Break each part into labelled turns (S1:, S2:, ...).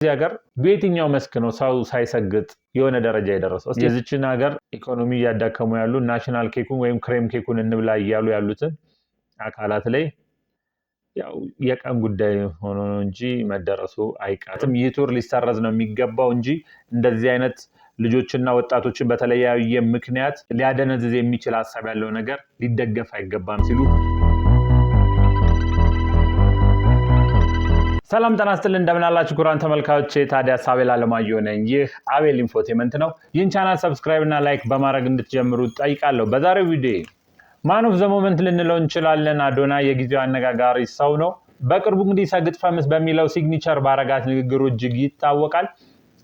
S1: እዚህ ሀገር በየትኛው መስክ ነው ሰው ሳይሰግጥ የሆነ ደረጃ የደረሰው? እስኪ የዚችን ሀገር ኢኮኖሚ እያዳከሙ ያሉ፣ national cake ኡን ወይም cream cake ኡን እንብላ እያሉ ያሉትን አካላት ላይ ያው የቀን ጉዳይ ሆኖ ነው እንጂ መደረሱ አይቀርም። ይህ tour ሊሰረዝ ነው የሚገባው እንጂ እንደዚህ አይነት ልጆችና ወጣቶችን በተለያየ ምክንያት ሊያደነዝዝ የሚችል ሀሳብ ያለው ነገር ሊደገፍ አይገባም ሲሉ። ሰላም ጤና ይስጥልን፣ እንደምን አላችሁ ክቡራን ተመልካቾቼ። ታዲያስ አቤል አለማየሁ ነኝ። ይህ አቤል Infotainment ነው። ይህን channel subscribe እና like በማድረግ እንድትጀምሩ ጠይቃለሁ። በዛሬው ቪዲዮ man of the moment ልንለው እንችላለን። አዶናይ የጊዜው አነጋጋሪ ሰው ነው። በቅርቡ እንግዲህ ሰግጥ ፈምስ በሚለው signature ባረጋት ንግግሩ እጅግ ይታወቃል።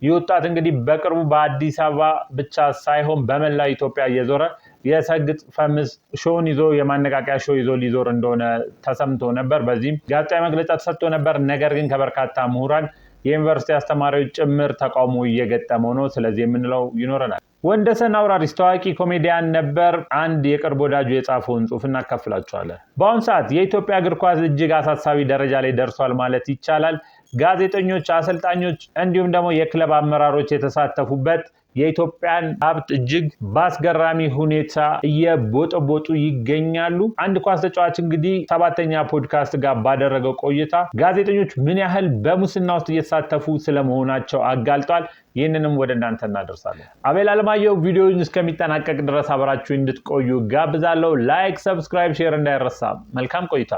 S1: ይህ ወጣት እንግዲህ በቅርቡ በአዲስ አበባ ብቻ ሳይሆን በመላ ኢትዮጵያ እየዞረ የሰግጥ ፈምስ show ን ይዞ፣ የማነቃቂያ show ይዞ ሊዞር እንደሆነ ተሰምቶ ነበር። በዚህም ጋዜጣዊ መግለጫ ተሰጥቶ ነበር። ነገር ግን ከበርካታ ምሁራን፣ የዩኒቨርሲቲ አስተማሪዎች ጭምር ተቃውሞ እየገጠመው ነው። ስለዚህ የምንለው ይኖረናል። ወንደሰን አውራሪስ ታዋቂ ኮሜዲያን ነበር። አንድ የቅርብ ወዳጁ የጻፈውን ጽሑፍ እናካፍላችኋለን። በአሁኑ ሰዓት የኢትዮጵያ እግር ኳስ እጅግ አሳሳቢ ደረጃ ላይ ደርሷል ማለት ይቻላል። ጋዜጠኞች፣ አሰልጣኞች እንዲሁም ደግሞ የክለብ አመራሮች የተሳተፉበት የኢትዮጵያን ሀብት እጅግ በአስገራሚ ሁኔታ እየቦጠቦጡ ይገኛሉ። አንድ ኳስ ተጫዋች እንግዲህ ሰባተኛ ፖድካስት ጋር ባደረገው ቆይታ ጋዜጠኞች ምን ያህል በሙስና ውስጥ እየተሳተፉ ስለመሆናቸው አጋልጧል። ይህንንም ወደ እናንተ እናደርሳለን። አቤል አለማየሁ ቪዲዮውን እስከሚጠናቀቅ ድረስ አብራችሁ እንድትቆዩ ጋብዛለሁ። Like፣ subscribe፣ share እንዳይረሳ። መልካም ቆይታ።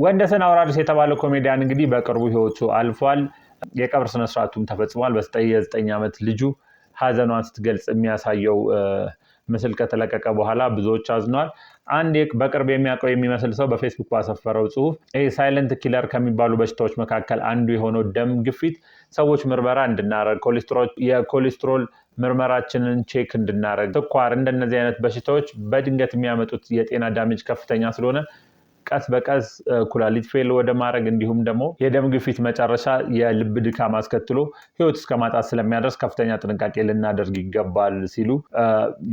S1: ወንደሰን አውራሪስ የተባለው ኮሜዲያን እንግዲህ በቅርቡ ህይወቱ አልፏል። የቀብር ስነስርዓቱም ተፈጽሟል። የ9 ዓመት ልጁ ሀዘኗን ስትገልጽ የሚያሳየው ምስል ከተለቀቀ በኋላ ብዙዎች አዝነዋል። አንድ በቅርብ የሚያውቀው የሚመስል ሰው በፌስቡክ ባሰፈረው ጽሁፍ ይህ silent killer ከሚባሉ በሽታዎች መካከል አንዱ የሆነው ደም ግፊት ሰዎች ምርመራ እንድናደርግ፣ የኮሌስትሮል ምርመራችንን check እንድናደርግ፣ ስኳር፣ እንደነዚህ አይነት በሽታዎች በድንገት የሚያመጡት የጤና damage ከፍተኛ ስለሆነ ቀስ በቀስ ኩላሊት fail ወደ ማድረግ እንዲሁም ደግሞ የደም ግፊት መጨረሻ የልብ ድካም አስከትሎ ህይወት እስከ ማጣት ስለሚያደርስ ከፍተኛ ጥንቃቄ ልናደርግ ይገባል ሲሉ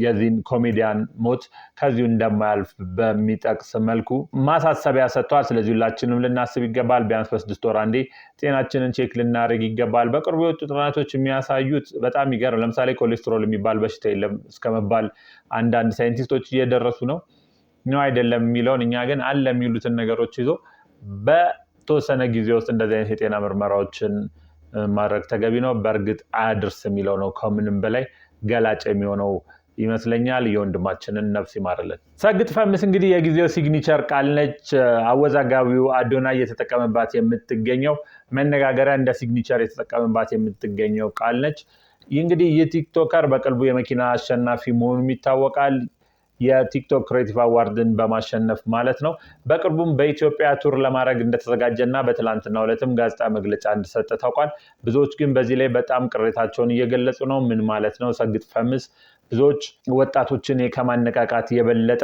S1: የዚህን ኮሜዲያን ሞት ከዚሁ እንደማያልፍ በሚጠቅስ መልኩ ማሳሰቢያ ሰጥተዋል። ስለዚህ ሁላችንም ልናስብ ይገባል። ቢያንስ በ6 ወር አንዴ ጤናችንን check ልናደርግ ይገባል። በቅርቡ የወጡ ጥናቶች የሚያሳዩት በጣም ይገርም። ለምሳሌ ኮሌስትሮል የሚባል በሽታ የለም እስከመባል አንዳንድ ሳይንቲስቶች እየደረሱ ነው ነው አይደለም የሚለውን፣ እኛ ግን አለ የሚሉትን ነገሮች ይዞ በተወሰነ ጊዜ ውስጥ እንደዚህ አይነት የጤና ምርመራዎችን ማድረግ ተገቢ ነው። በእርግጥ አያድርስ የሚለው ነው ከምንም በላይ ገላጭ የሚሆነው ይመስለኛል። የወንድማችንን ነፍስ ይማርልን። ሰግጥ ፈምስ እንግዲህ የጊዜው signature ቃል ነች። አወዛጋቢው አዶናይ እየተጠቀመባት የምትገኘው፣ መነጋገሪያ እንደ signature የተጠቀመባት የምትገኘው ቃል ነች። ይህ እንግዲህ ይህ TikToker በቅርቡ የመኪና አሸናፊ መሆኑም ይታወቃል። የ TikTok Creative Award ን በማሸነፍ ማለት ነው። በቅርቡም በኢትዮጵያ tour ለማድረግ እንደተዘጋጀ እና በትላንትናው ዕለትም ጋዜጣ መግለጫ እንደሰጠ ታውቋል። ብዙዎች ግን በዚህ ላይ በጣም ቅሬታቸውን እየገለጹ ነው። ምን ማለት ነው ሰግጥ ፈምስ? ብዙዎች ወጣቶችን ከማነቃቃት የበለጠ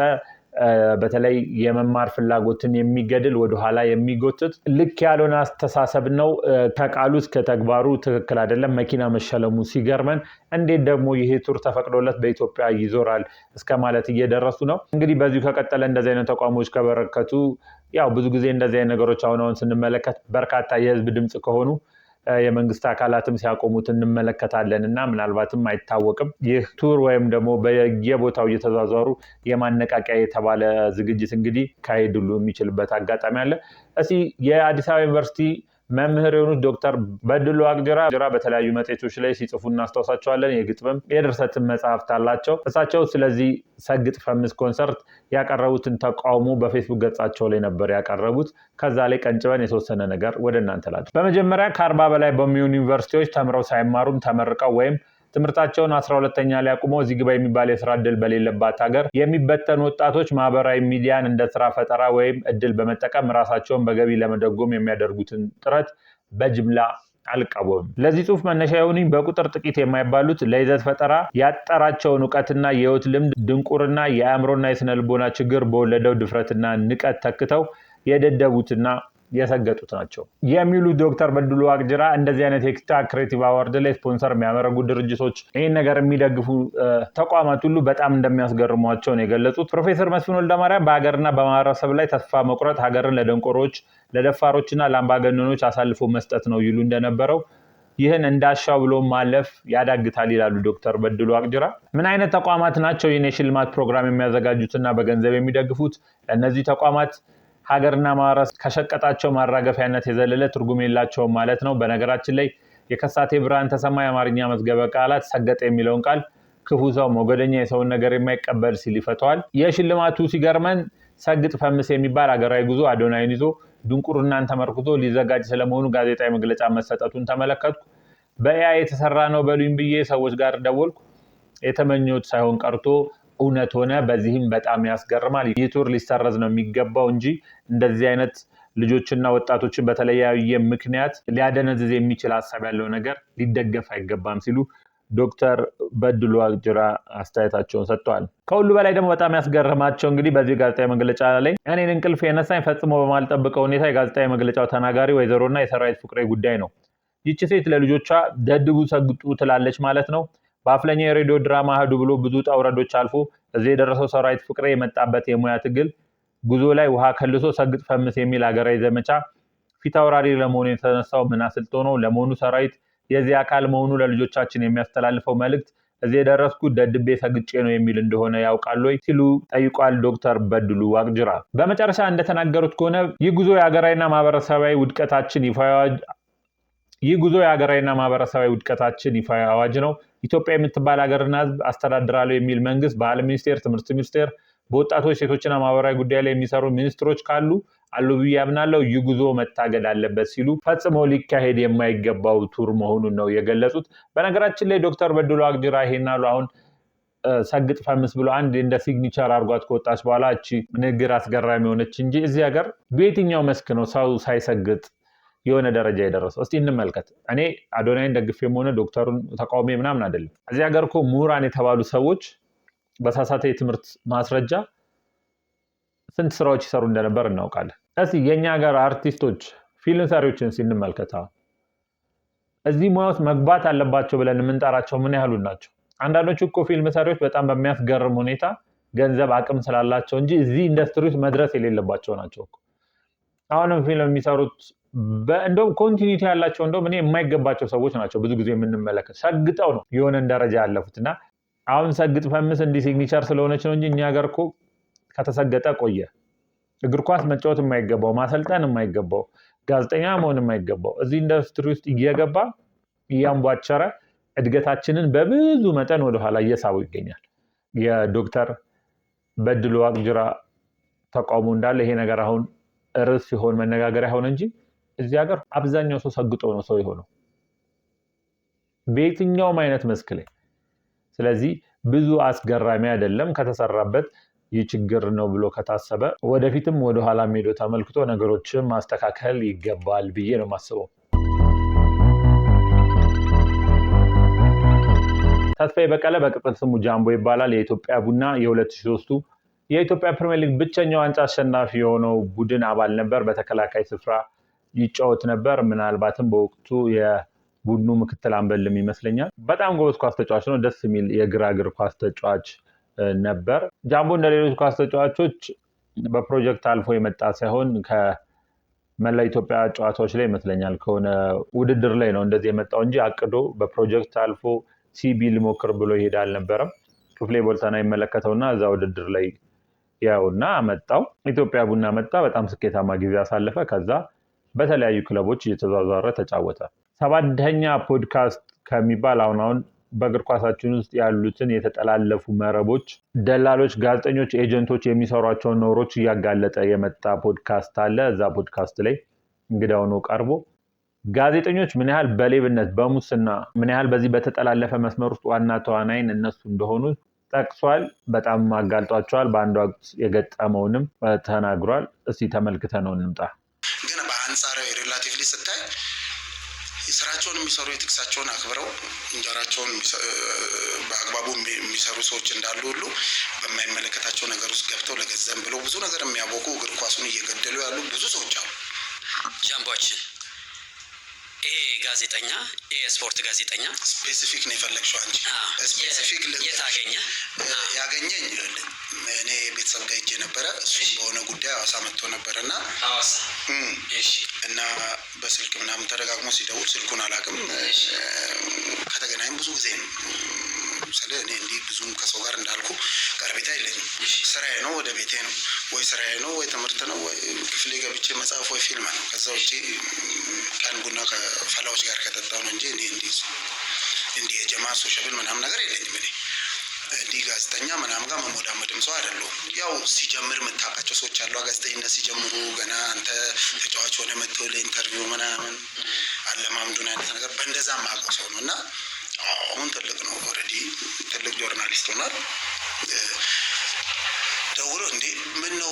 S1: በተለይ የመማር ፍላጎትን የሚገድል፣ ወደኋላ የሚጎትት፣ ልክ ያልሆነ አስተሳሰብ ነው። ከቃሉ እስከ ተግባሩ ትክክል አይደለም። መኪና መሸለሙ ሲገርመን እንዴት ደግሞ ይሄ tour ተፈቅዶለት በኢትዮጵያ ይዞራል እስከ ማለት እየደረሱ ነው። እንግዲህ በዚሁ ከቀጠለ፣ እንደዚህ አይነት ተቋሞች ከበረከቱ፣ ያው ብዙ ጊዜ እንደዚህ አይነት ነገሮች አሁን አሁን ስንመለከት በርካታ የህዝብ ድምፅ ከሆኑ የመንግስት አካላትም ሲያቆሙት እንመለከታለን እና ምናልባትም አይታወቅም። ይህ tour ወይም ደግሞ በየቦታው እየተዟዟሩ የማነቃቂያ የተባለ ዝግጅት እንግዲህ ካሄድ ሁሉ የሚችልበት አጋጣሚ አለ። እስኪ የአዲስ አበባ ዩኒቨርሲቲ መምህር የሆኑት ዶክተር በድሉ ዋቅጅራ በተለያዩ መጽሔቶች ላይ ሲጽፉ እናስታውሳቸዋለን። የግጥምም የድርሰትን መጽሐፍት አላቸው። እሳቸው ስለዚህ ሰግጥ ፈምስ ኮንሰርት ያቀረቡትን ተቃውሞ በፌስቡክ ገጻቸው ላይ ነበር ያቀረቡት። ከዛ ላይ ቀንጭበን የተወሰነ ነገር ወደ እናንተ ላድርስ። በመጀመሪያ ከ40 በላይ በሚሆኑ ዩኒቨርሲቲዎች ተምረው ሳይማሩም ተመርቀው ወይም ትምህርታቸውን 12ኛ ላይ አቁመው እዚህ ግባ የሚባል የስራ እድል በሌለባት ሀገር የሚበተኑ ወጣቶች ማህበራዊ ሚዲያን እንደ ስራ ፈጠራ ወይም እድል በመጠቀም ራሳቸውን በገቢ ለመደጎም የሚያደርጉትን ጥረት በጅምላ አልቃወምም። ለዚህ ጽሁፍ መነሻ የሆኑኝ በቁጥር ጥቂት የማይባሉት ለይዘት ፈጠራ ያጠራቸውን እውቀትና የህይወት ልምድ ድንቁርና፣ የአእምሮና የስነ ልቦና ችግር በወለደው ድፍረትና ንቀት ተክተው የደደቡትና የሰገጡት ናቸው የሚሉት ዶክተር በድሉ ዋቅጅራ እንደዚህ አይነት የቲክታክ creative award ላይ ስፖንሰር የሚያደርጉ ድርጅቶች፣ ይህን ነገር የሚደግፉ ተቋማት ሁሉ በጣም እንደሚያስገርሟቸው ነው የገለጹት። ፕሮፌሰር መስፍን ወልደማርያም በሀገርና በማህበረሰብ ላይ ተስፋ መቁረጥ ሀገርን ለደንቆሮች፣ ለደፋሮችና ለአምባገነኖች አሳልፎ መስጠት ነው ይሉ እንደነበረው ይህን እንዳሻው ብሎ ማለፍ ያዳግታል ይላሉ ዶክተር በድሉ ዋቅጅራ። ምን አይነት ተቋማት ናቸው ይህን የሽልማት ፕሮግራም የሚያዘጋጁትና በገንዘብ የሚደግፉት? እነዚህ ተቋማት ሀገርና ማህበረሰብ ከሸቀጣቸው ማራገፊያነት የዘለለ ትርጉም የላቸውም ማለት ነው። በነገራችን ላይ የከሳቴ ብርሃን ተሰማ የአማርኛ መዝገበ ቃላት ሰገጠ የሚለውን ቃል ክፉ ሰው፣ ሞገደኛ፣ የሰውን ነገር የማይቀበል ሲል ይፈተዋል። የሽልማቱ ሲገርመን ሰግጥ ፈምስ የሚባል ሀገራዊ ጉዞ አዶናይን ይዞ ድንቁርናን ተመርክቶ ሊዘጋጅ ስለመሆኑ ጋዜጣዊ መግለጫ መሰጠቱን ተመለከትኩ። በ AI የተሰራ ነው በሉኝ ብዬ ሰዎች ጋር ደወልኩ። የተመኘሁት ሳይሆን ቀርቶ እውነት ሆነ። በዚህም በጣም ያስገርማል። ይህ tour ሊሰረዝ ነው የሚገባው እንጂ እንደዚህ አይነት ልጆችና ወጣቶችን በተለያየ ምክንያት ሊያደነዝዝ የሚችል ሀሳብ ያለው ነገር ሊደገፍ አይገባም ሲሉ ዶክተር በድሉ ዋቅጅራ አስተያየታቸውን ሰጥተዋል። ከሁሉ በላይ ደግሞ በጣም ያስገረማቸው እንግዲህ በዚህ ጋዜጣዊ መግለጫ ላይ እኔን እንቅልፍ የነሳኝ ፈጽሞ በማልጠብቀው ሁኔታ የጋዜጣዊ መግለጫው ተናጋሪ ወይዘሮና የሰራዊት ፍቅሬ ጉዳይ ነው። ይቺ ሴት ለልጆቿ ደድቡ ሰግጡ ትላለች ማለት ነው። በአፍለኛ የሬዲዮ ድራማ አህዱ ብሎ ብዙ ውጣ ውረዶች አልፎ እዚህ የደረሰው ሰራዊት ፍቅሬ የመጣበት የሙያ ትግል ጉዞ ላይ ውሃ ከልሶ ሰግጥ ፈምስ የሚል ሀገራዊ ዘመቻ ፊት አውራሪ ለመሆኑ የተነሳው ምን አስልቶ ነው? ለመሆኑ ሰራዊት የዚህ አካል መሆኑ ለልጆቻችን የሚያስተላልፈው መልእክት እዚህ የደረስኩት ደድቤ ሰግጬ ነው የሚል እንደሆነ ያውቃሉ ወይ ሲሉ ጠይቋል ዶክተር በድሉ ዋቅጅራ። በመጨረሻ እንደተናገሩት ከሆነ ይህ ጉዞ የሀገራዊና ማህበረሰባዊ ውድቀታችን ይፋ ይህ ጉዞ የሀገራዊና ማህበረሰባዊ ውድቀታችን ይፋ አዋጅ ነው። ኢትዮጵያ የምትባል ሀገርና ሕዝብ አስተዳድራለሁ የሚል መንግስት፣ ባህል ሚኒስቴር፣ ትምህርት ሚኒስቴር፣ በወጣቶች ሴቶችና ማህበራዊ ጉዳይ ላይ የሚሰሩ ሚኒስትሮች ካሉ አሉ ብዬ አምናለሁ። ይህ ጉዞ መታገድ አለበት ሲሉ ፈጽሞ ሊካሄድ የማይገባው tour መሆኑን ነው የገለጹት። በነገራችን ላይ ዶክተር በድሉ ዋቅጅራ ይሄን አሉ። አሁን ሰግጥ ፈምስ ብሎ አንድ እንደ signature አድርጓት ከወጣች በኋላ እቺ ንግግር አስገራሚ ሆነች እንጂ እዚህ ሀገር በየትኛው መስክ ነው ሰው ሳይሰግጥ የሆነ ደረጃ የደረሰው? እስቲ እንመልከት። እኔ አዶናይን ደግፌም ሆነ ዶክተሩን ተቃውሜ ምናምን አይደለም። እዚህ ሀገር እኮ ምሁራን የተባሉ ሰዎች በሳሳተ የትምህርት ማስረጃ ስንት ስራዎች ይሰሩ እንደነበር እናውቃለን። እስቲ የእኛ ሀገር አርቲስቶች፣ ፊልም ሰሪዎችን ስንመልከት እዚህ ሙያ ውስጥ መግባት አለባቸው ብለን የምንጠራቸው ምን ያህሉ ናቸው? አንዳንዶቹ እኮ ፊልም ሰሪዎች በጣም በሚያስገርም ሁኔታ ገንዘብ አቅም ስላላቸው እንጂ እዚህ ኢንዱስትሪ ውስጥ መድረስ የሌለባቸው ናቸው እኮ። አሁንም ፊልም የሚሰሩት እንደውም continuity ያላቸው እንደውም እኔ የማይገባቸው ሰዎች ናቸው። ብዙ ጊዜ የምንመለከት ሰግጠው ነው የሆነን ደረጃ ያለፉት እና አሁን ሰግጥ ፈምስ እንዲህ signature ስለሆነች ነው እንጂ እኛ ሀገር እኮ ከተሰገጠ ቆየ። እግር ኳስ መጫወት የማይገባው፣ ማሰልጠን የማይገባው፣ ጋዜጠኛ መሆን የማይገባው እዚህ ኢንዱስትሪ ውስጥ እየገባ እያንቧቸረ እድገታችንን በብዙ መጠን ወደኋላ እየሳቡ ይገኛል። የዶክተር በድሉ ዋቅጅራ ተቃውሞ እንዳለ ይሄ ነገር አሁን ርዕስ ሲሆን መነጋገሪያ ሆነ እንጂ እዚህ ሀገር አብዛኛው ሰው ሰግጦ ነው ሰው የሆነው በየትኛውም አይነት መስክ ላይ። ስለዚህ ብዙ አስገራሚ አይደለም። ከተሰራበት ይህ ችግር ነው ብሎ ከታሰበ ወደፊትም ወደኋላ ሄዶ ተመልክቶ ነገሮችን ማስተካከል ይገባል ብዬ ነው የማስበው። ተስፋዬ በቀለ በቅጽል ስሙ ጃምቦ ይባላል። የኢትዮጵያ ቡና የ2003ቱ የኢትዮጵያ ፕሪሚየር ሊግ ብቸኛው ዋንጫ አሸናፊ የሆነው ቡድን አባል ነበር። በተከላካይ ስፍራ ይጫወት ነበር። ምናልባትም በወቅቱ የቡድኑ ምክትል አምበልም ይመስለኛል። በጣም ጎበዝ ኳስ ተጫዋች ነው። ደስ የሚል የግራ እግር ኳስ ተጫዋች ነበር። ጃምቦ እንደ ሌሎች ኳስ ተጫዋቾች በፕሮጀክት አልፎ የመጣ ሳይሆን ከመላ ኢትዮጵያ ጨዋታዎች ላይ ይመስለኛል ከሆነ ውድድር ላይ ነው እንደዚህ የመጣው እንጂ አቅዶ በፕሮጀክት አልፎ CB ልሞክር ብሎ ይሄድ አልነበረም። ክፍሌ ቦልተና ይመለከተውና እዛ ውድድር ላይ ያውና መጣው። ኢትዮጵያ ቡና መጣ። በጣም ስኬታማ ጊዜ አሳለፈ። ከዛ በተለያዩ ክለቦች እየተዟዟረ ተጫወተ። ሰባተኛ ፖድካስት ከሚባል አሁን አሁን በእግር ኳሳችን ውስጥ ያሉትን የተጠላለፉ መረቦች፣ ደላሎች፣ ጋዜጠኞች፣ ኤጀንቶች የሚሰሯቸውን ነውሮች እያጋለጠ የመጣ ፖድካስት አለ። እዛ ፖድካስት ላይ እንግዳ ሆኖ ቀርቦ ጋዜጠኞች ምን ያህል በሌብነት በሙስና ምን ያህል በዚህ በተጠላለፈ መስመር ውስጥ ዋና ተዋናይን እነሱ እንደሆኑ ጠቅሷል። በጣም አጋልጧቸዋል። በአንድ ወቅት የገጠመውንም ተናግሯል። እስቲ ተመልክተ ነው እንምጣ።
S2: ግን በአንጻራዊ relatively ስታይ ስራቸውን የሚሰሩ ethics ኣቸውን አክብረው እንጀራቸውን በአግባቡ የሚሰሩ ሰዎች እንዳሉ ሁሉ በማይመለከታቸው ነገር ውስጥ ገብተው ለገንዘብ ብለው ብዙ ነገር የሚያቦኩ እግር ኳሱን እየገደሉ ያሉ ብዙ ሰዎች አሉ።
S3: ጃምቧችን ይሄ ጋዜጠኛ፣ የስፖርት ጋዜጠኛ
S2: Specific ነው የፈለግሽው አንቺ። Specific
S3: የት አገኘ?
S2: ያገኘኝ እኔ ቤተሰብ ጋር ሄጄ ነበረ። እሱም በሆነ ጉዳይ ሐዋሳ መጥቶ ነበረ እና
S3: ሐዋሳ። እሺ።
S2: እና በስልክ ምናምን ተደጋግሞ ሲደውል ስልኩን አላውቅም። ከተገናኘን ብዙ ጊዜ ነው። ስለ እኔ እንዲህ ብዙም ከሰው ጋር እንዳልኩ ቀረቤታ የለኝም። ስራዬ ነው፣ ወደ ቤቴ ነው፣ ወይ ስራዬ ነው፣ ወይ ትምህርት ነው፣ ወይ ክፍሌ ገብቼ መጽሐፍ ወይ ፊልም ነው። ከዛ ውጭ ቀን ቡና ከፈላዎች ጋር ከጠጣሁ ነው እንጂ እኔ እንዲህ እንዲህ የጀማ sociable ምናምን ነገር የለኝም። እኔ እንዲህ ጋዜጠኛ ምናምን ጋር መሞዳመድም ሰው አይደለሁም። ያው ሲጀምር የምታውቃቸው ሰዎች አሉ። ጋዜጠኝነት ሲጀምሩ ገና አንተ ተጫዋች ሆነ መጥተው ለ interview ምናምን አለማምዱን አይነት ነገር በእንደዛ የማውቀው ሰው ነው እና አሁን ትልቅ ነው፣ already ትልቅ journalist ሆኗል። ደውሎ እንዴ ምን ነው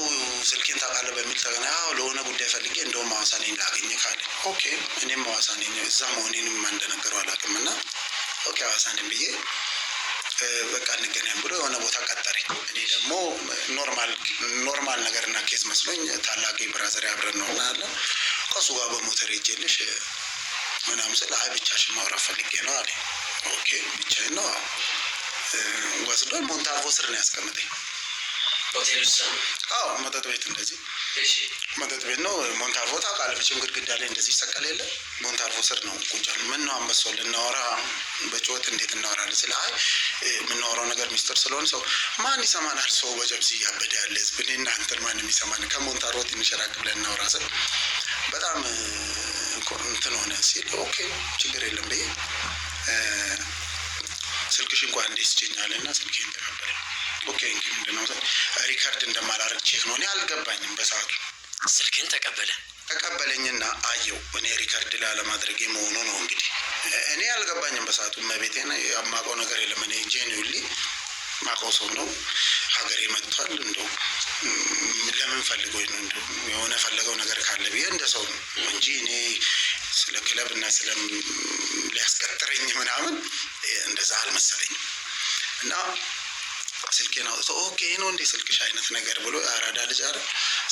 S2: ስልኬን ታውቃለህ በሚል ተገና፣ አዎ ለሆነ ጉዳይ ፈልጌ እንደውም ሐዋሳ ነኝ ላገኝህ ካለ፣ okay እኔም ሐዋሳ ነኝ፣ እዛ መሆኔንም እንደነገረው አላውቅም እና okay ሐዋሳ ነኝ ብዬ በቃ እንገናኝ ብሎ የሆነ ቦታ ቀጠረኝ። እኔ ደግሞ normal ነገርና case መስሎኝ ታላቅ brother አብረን ነው እና አለ ከእሱ ጋር በሞተር ሄጄልሽ ምናምን ስል አይ ብቻሽን ማውራት ፈልጌ ነው አለ። Okay ብቻዬን ነው ወስዶኝ ሞንታርቮ ስር ነው ያስቀምጠኝ።
S3: ሆቴል ውስጥ?
S2: አዎ መጠጥ ቤት እንደዚህ መጠጥ ቤት ነው። ሞንታርቮ ታውቃለህ መቼም ግድግዳ ላይ እንደዚህ ይሰቀል የለ፣ ሞንታርቮ ስር ነው ቁጭ ያልነው። ምን ነው አንበሳው ልናወራ በጩኸት እንዴት እናወራለን ስል አይ የምናወራው ነገር ሚስጥር ስለሆነ ሰው ማን ይሰማናል? ሰው በጀብሲ እያበደ ያለ ህዝብ እኔ እና አንተን ማንም ይሰማን? ከሞንታርቮ ትንሽ ራቅ ብለን እናወራ ስል በጣም እንትን ሆነ ሲል okay ችግር የለም ብዬ ስልክሽ እንኳን እንዴት ስጭኛል እና ስልኬን ተቀበለ። Okay እንግዲህ ምንድን ነው record እንደማላረግ check ነው። እኔ አልገባኝም በሰዓቱ።
S3: ስልክን ተቀበለ።
S2: ተቀበለኝና አየው። እኔ record ላለማድረግ መሆኑ ነው እንግዲህ። እኔ አልገባኝም በሰዓቱ። እመቤቴን የማውቀው ነገር የለም። እኔ genuinely ማውቀው ሰው ነው። ሀገሬ መጥቷል። እንደው ለምን ፈልገው ነው፣ እንደው የሆነ ፈለገው ነገር ካለ ብዬ እንደ ሰው ነው እንጂ እኔ ስለ ክለብ እና ስለ ሊያስቀጥረኝ ምናምን እንደዛ አልመሰለኝም። እና ስልኬን አውጥቶ okay ይሄ ነው እንዴ ስልክሽ አይነት ነገር ብሎ አራዳ ልጅ አረ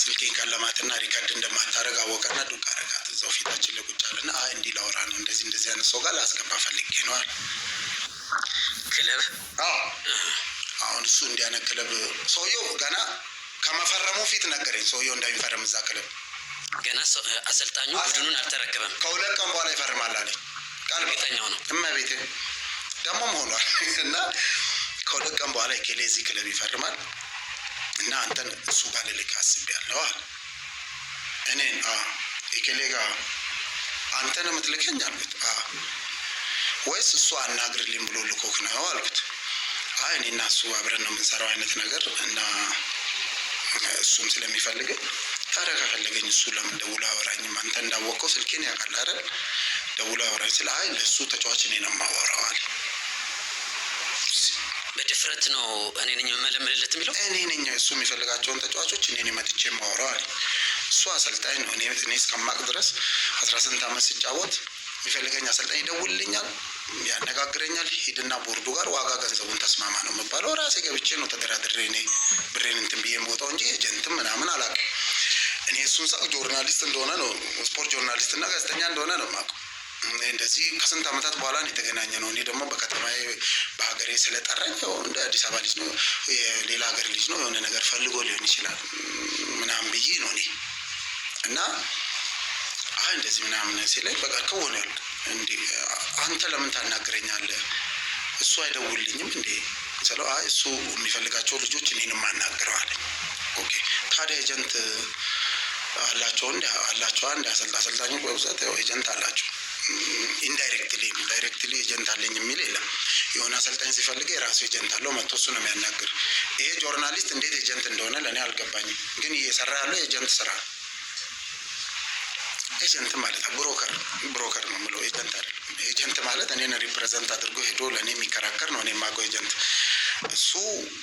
S2: ስልኬን ቀለማትና record እንደማታረግ አወቀና ዱቅ አረጋት። እዛው ፊታችን ላይ ቁጭ አለና አይ እንዲህ ላወራ ነው፣ እንደዚህ እንደዚህ አይነት ሰው ጋር ላስገባ ፈልጌ ነው አለ።
S3: ክለብ?
S2: አዎ አሁን እሱ እንዲህ አይነት ክለብ ሰውየው ገና ከመፈረሙ ፊት ነገረኝ። ሰውየው እንደሚፈርም እዛ ክለብ።
S3: ገና አሰልጣኙ ቡድኑን አልተረከበም።
S2: ከ2 ቀን በኋላ ይፈርማል አለኝ። ቃል
S3: እርግጠኛው ነው።
S2: እመቤቴ ደግሞም ሆኗል። እና ከ2 ቀን በኋላ እከሌ እዚህ ክለብ ይፈርማል እና አንተን እሱ ጋር ልልክ አስቤያለሁ አለ። እኔን እከሌ ጋር አንተን የምትልከኝ አልኩት። ወይስ እሱ አናግርልኝ ብሎ ልኮክ ነው አልኩት። አይ እኔና እሱ አብረን ነው የምንሰራው አይነት ነገር እና እሱም ስለሚፈልግ። ታዲያ ከፈለገኝ እሱ ለምን ደውሎ አወራኝም? አንተ እንዳወቀው ስልኬን ያውቃል አይደል? ደውሎ አወራኝ ስለ አይ ለእሱ ተጫዋች እኔ ነው የማወራው አለ።
S3: በድፍረት ነው እኔ ነኝ የምመለምልለት የሚለው።
S2: እኔ ነኝ እሱ የሚፈልጋቸውን ተጫዋቾች እኔ ነኝ መጥቼ የማወራው አለ። እሱ አሰልጣኝ ነው። እኔ እስከማቅ ድረስ 18 ዓመት ሲጫወት የሚፈልገኝ አሰልጣኝ ይደውልልኛል፣ ያነጋግረኛል። ሂድና ቦርዱ ጋር ዋጋ ገንዘቡን ተስማማ ነው የምባለው። ራሴ ገብቼ ነው ተደራድሬ እኔ ብሬን እንትን ብዬ የምወጣው እንጂ agent ም ምናምን አላውቅም። እኔ እሱን ሳቅ journalist እንደሆነ ነው፣ sport journalist እና ጋዜጠኛ እንደሆነ ነው የማውቀው። እንደዚህ ከስንት ዓመታት በኋላ ነው የተገናኘ ነው። እኔ ደግሞ በከተማዬ በሀገሬ ስለጠራኝ ያው እንደ አዲስ አበባ ልጅ ነው፣ የሌላ ሀገር ልጅ ነው፣ የሆነ ነገር ፈልጎ ሊሆን ይችላል ምናምን ብዬ ነው እኔ። እና አይ እንደዚህ ምናምን ሲለኝ በቃ ክውን ያልኩት። እንዴ አንተ ለምን ታናግረኛለህ? እሱ አይደውልኝም እንዴ ስለው አይ እሱ የሚፈልጋቸው ልጆች እኔንም አናግረዋለኝ። Okay ታዲያ agent አላቸው እንደ አላቸው አንድ አሰልጣኞች በብዛት ያው agent አላቸው። Indirectly ነው፣ directly agent አለኝ የሚል የለም። የሆነ አሰልጣኝ ሲፈልግ የራሱ agent አለው፣ መጥቶ እሱ ነው የሚያናግር። ይሄ journalist እንዴት agent እንደሆነ ለእኔ አልገባኝም፣ ግን እየሰራ ያለው agent ስራ ነው። Agent ማለት broker፣ broker ነው የምለው፣ agent አይደለም። Agent ማለት እኔን represent አድርጎ ሄዶ ለእኔ የሚከራከር ነው። እኔ የማውቀው agent እሱ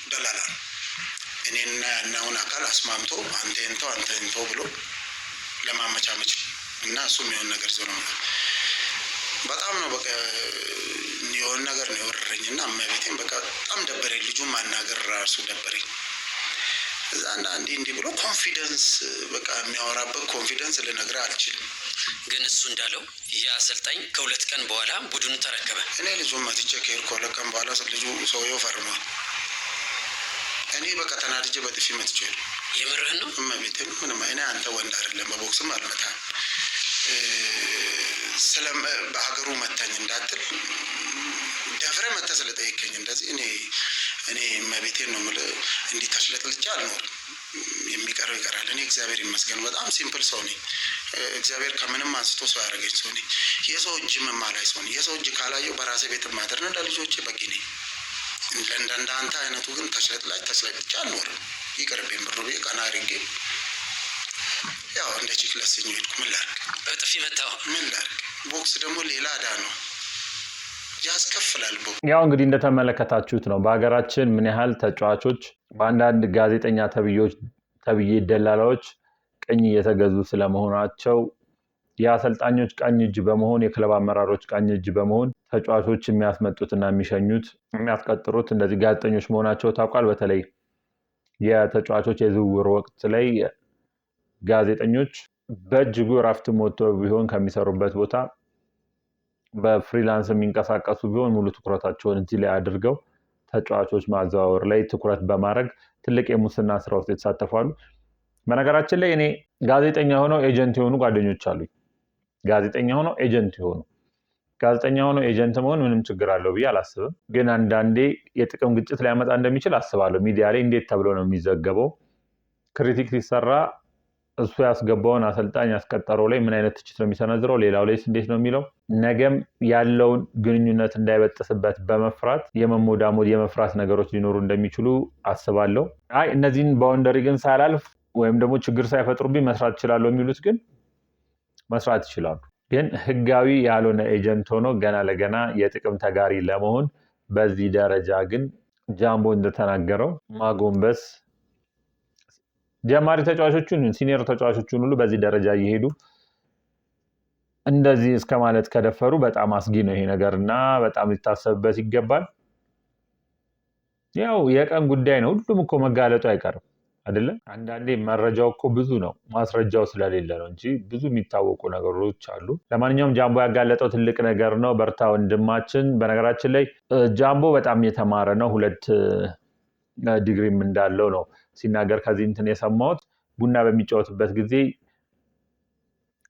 S2: ደላላ ነው። እኔና ያናውን አካል አስማምቶ አንተ እንተው አንተ እንተው ብሎ ለማመቻመች እና እሱ የሚሆን ነገር ይዞ ነው። በጣም ነው በቃ የሆነ ነገር ነው የወረረኝ እና እመቤቴን በቃ በጣም ደበረኝ። ልጁን ማናገር ራሱ ደበረኝ። እዛ እና እንዲህ እንዲህ ብሎ confidence፣ በቃ የሚያወራበት confidence ልነግርህ አልችልም።
S3: ግን እሱ እንዳለው ያ አሰልጣኝ ከ2 ቀን በኋላ ቡድኑ ተረከበ።
S2: እኔ ልጁን መትቼ ከሄድኩ 2 ቀን በኋላ ልጁ ሰውየው ፈርሟል። እኔ በቃ ተናድጄ በጥፊ መትቼ ሄድኩ።
S3: የምርህን ነው?
S2: እመቤቴን፣ ምንም እኔ አንተ ወንድ አይደለም፣ በቦክስም አልመታም። ስለ በሀገሩ መታኝ እንዳትል ደፍረህ መተህ ስለጠየቀኝ እንደዚህ እኔ እመቤቴን ነው የምልህ፣ እንዲህ ተሽለጥልጬ አልኖርም። የሚቀረው ይቀራል። እኔ እግዚአብሔር ይመስገን በጣም simple ሰው ነኝ። እግዚአብሔር ከምንም አንስቶ ሰው ያደረገኝ ሰው ነኝ። የሰው እጅ የማላይ ሰው ነኝ። የሰው እጅ ካላየው በራሴ ቤት ማደር ነው። ለልጆቼ በቂ ነኝ። እንደ አንተ አይነቱ ግን ተሽለጥላጭ ተሽለጥልጬ አልኖርም። ይቅርብኝ ብሩ ብዬ ቀና አድርጌ ያው እንደ ቺክ ለስኜ ሄድኩ። ምን ላድርግ?
S3: በጥፊ መታው።
S2: ምን ላድርግ? ቦክስ ደግሞ ሌላ ዕዳ ነው፣ ያስከፍላል። ቦክስ።
S1: ያው እንግዲህ እንደተመለከታችሁት ነው በሀገራችን ምን ያህል ተጫዋቾች በአንዳንድ ጋዜጠኛ ተብዬዎች ተብዬ ደላላዎች ቅኝ እየተገዙ ስለመሆናቸው፣ የአሰልጣኞች ቀኝ እጅ በመሆን፣ የክለብ አመራሮች ቀኝ እጅ በመሆን ተጫዋቾች የሚያስመጡትና የሚሸኙት፣ የሚያስቀጥሩት እንደዚህ ጋዜጠኞች መሆናቸው ታውቋል። በተለይ የተጫዋቾች የዝውውር ወቅት ላይ ጋዜጠኞች በእጅጉ እረፍት ወጥተው ቢሆን ከሚሰሩበት ቦታ፣ በ freelance የሚንቀሳቀሱ ቢሆን፣ ሙሉ ትኩረታቸውን እዚህ ላይ አድርገው ተጫዋቾች ማዘዋወር ላይ ትኩረት በማድረግ ትልቅ የሙስና ስራ ውስጥ የተሳተፋሉ። በነገራችን ላይ እኔ ጋዜጠኛ ሆነው agent የሆኑ ጓደኞች አሉኝ። ጋዜጠኛ ሆነው agent የሆኑ። ጋዜጠኛ ሆነው agent መሆን ምንም ችግር አለው ብዬ አላስብም። ግን አንዳንዴ የጥቅም ግጭት ሊያመጣ እንደሚችል አስባለሁ። ሚዲያ ላይ እንዴት ተብሎ ነው የሚዘገበው? Critic ሲሰራ እሱ ያስገባውን አሰልጣኝ ያስቀጠረው ላይ ምን አይነት ትችት ነው የሚሰነዝረው? ሌላው ላይስ እንዴት ነው የሚለው? ነገም ያለውን ግንኙነት እንዳይበጥስበት በመፍራት የመሞዳሞድ፣ የመፍራት ነገሮች ሊኖሩ እንደሚችሉ አስባለሁ። አይ እነዚህን boundary ግን ሳላልፍ ወይም ደግሞ ችግር ሳይፈጥሩብኝ መስራት እችላለሁ የሚሉት ግን መስራት ይችላሉ። ግን ህጋዊ ያልሆነ agent ሆኖ ገና ለገና የጥቅም ተጋሪ ለመሆን በዚህ ደረጃ ግን ጃምቦ እንደተናገረው ማጎንበስ፣ ጀማሪ ተጫዋቾቹን፣ senior ተጫዋቾቹን ሁሉ በዚህ ደረጃ እየሄዱ እንደዚህ እስከ ማለት ከደፈሩ በጣም አስጊ ነው ይሄ ነገር እና በጣም ሊታሰብበት ይገባል። ያው የቀን ጉዳይ ነው። ሁሉም እኮ መጋለጡ አይቀርም አይደለ? አንዳንዴ መረጃው እኮ ብዙ ነው፣ ማስረጃው ስለሌለ ነው እንጂ ብዙ የሚታወቁ ነገሮች አሉ። ለማንኛውም ጃምቦ ያጋለጠው ትልቅ ነገር ነው። በርታ ወንድማችን። በነገራችን ላይ ጃምቦ በጣም የተማረ ነው። ሁለት ዲግሪም እንዳለው ነው ሲናገር ከዚህ እንትን የሰማሁት። ቡና በሚጫወትበት ጊዜ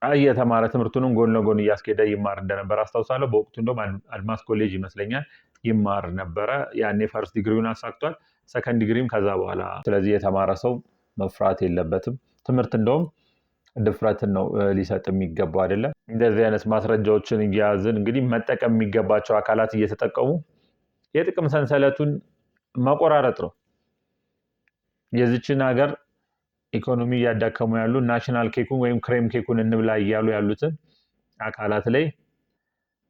S1: እየተማረ፣ ትምህርቱንም ጎን ለጎን እያስኬደ ይማር እንደነበር አስታውሳለሁ። በወቅቱ እንደውም አድማስ ኮሌጅ ይመስለኛል ይማር ነበረ። ያኔ first ዲግሪውን አሳክቷል። ሰከንድ ዲግሪም ከዛ በኋላ። ስለዚህ የተማረ ሰው መፍራት የለበትም። ትምህርት እንደውም ድፍረትን ነው ሊሰጥ የሚገባው አይደለም። እንደዚህ አይነት ማስረጃዎችን እየያዝን እንግዲህ መጠቀም የሚገባቸው አካላት እየተጠቀሙ የጥቅም ሰንሰለቱን መቆራረጥ ነው። የዚችን ሀገር ኢኮኖሚ እያዳከሙ ያሉ፣ national cake ኡን ወይም cream cake ኡን እንብላ እያሉ ያሉትን አካላት ላይ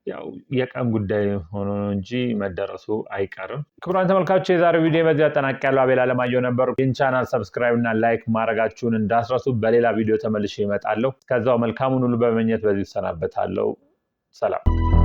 S1: ያው የቀን ጉዳይ ሆኖ ነው እንጂ መደረሱ አይቀርም። ክቡራን ተመልካቾች፣ የዛሬው ቪዲዮ በዚህ አጠናቅቄያለሁ። አቤል አለማየሁ ነበር። ይህን channel subscribe እና like ማድረጋችሁን እንዳትረሱ። በሌላ ቪዲዮ ተመልሼ እመጣለሁ። ከዛው መልካሙን ሁሉ በመመኘት በዚሁ እሰናበታለሁ። ሰላም።